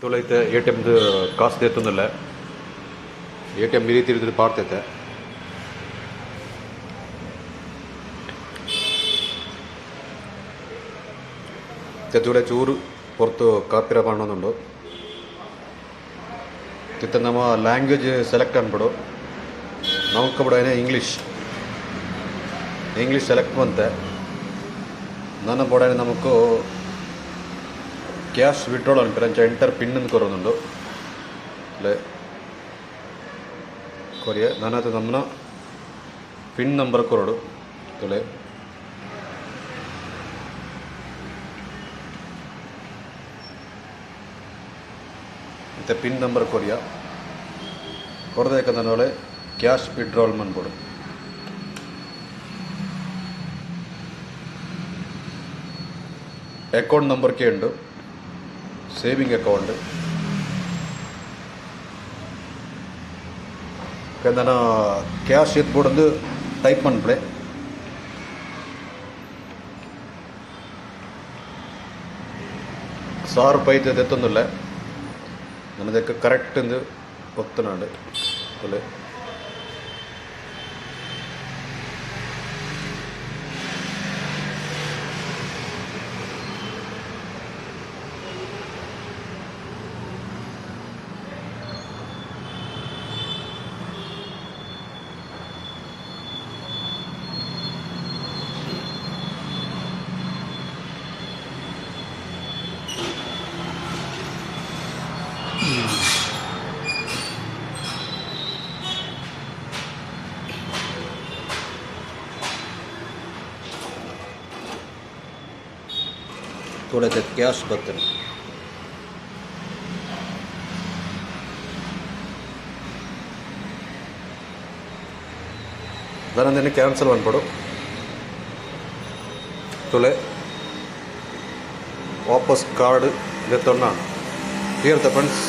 ತುಲೈತೆ ಎ T ಎಮ್ದು ಕಾಸು ದೇತೊಂದುಲ್ಲೆ A T M ಮಿರಿ ತಿರುದು ಪಾಡ್ತೈತೆ. ತುಲೆ ಚೂರು ಪೊರ್ತು ಕಾಪಿರ ಪಾಡೊಂದುಂಡು. ತಿತ್ತ ನಮ್ಮ ಲ್ಯಾಂಗ್ವೇಜ್ ಸೆಲೆಕ್ಟ್ ಅನ್ಬಿಡು. ನಮಕ್ ಬುಡಾಯಿನ English English select ಮಂತೆ. ನನ ಬೋಡಾಯಿನ ನಮಕ್ ಕ್ಯಾಶ್ ವಿಡ್ರಾಲ್ ಅನ್ಪೆರ್. ಅಂಚ ಎಂಟರ್ ಪಿನ್ ಕೊರೊಂದುಂಡು. ಲೆ ಕೊರಿಯ ನನಾತ್ ನಮನ ಪಿನ್ ನಂಬರ್ ಕೊರೊಡು. ತುಲೆ ಇತ್ತೆ ಪಿನ್ ನಂಬರ್ ಕೊರಿಯ ಕೊರದೇಕಂದನೋಳೆ ಕ್ಯಾಶ್ ವಿಡ್ರಾಲ್ ಮನ್ಪೊಡು. ಅಕೌಂಟ್ ನಂಬರ್ ಕೇಂಡು, ಸೇವಿಂಗ್ ಅಕೌಂಟ್ ನನ ಕ್ಯಾಶ್ ಎತ್ಬೋಡೊಂದು ಟೈಪ್ ಮನ್ಪುಲೆ. 1000 ರೂಪಾಯಿ ದೆತ್ತೊಂದುಲ್ಲೆ. ನನದಕ್ಕೆ ಕರೆಕ್ಟ್ ಇಂದು ಒತ್ತನಾಂಡ್. ತುಲೆ ತುಳತೆ ಕ್ಯಾಶ್ ಬರ್ತದೆ. ದಾನಂದಿನ ಕ್ಯಾನ್ಸಲ್ ಮನ್ಪೊಡು. ತುಲೆ ವಾಪಸ್ ಕಾರ್ಡ್ ದೆತ್ತೊನ್ನ ತೀರ್ಥ ಫ್ರೆಂಡ್ಸ್.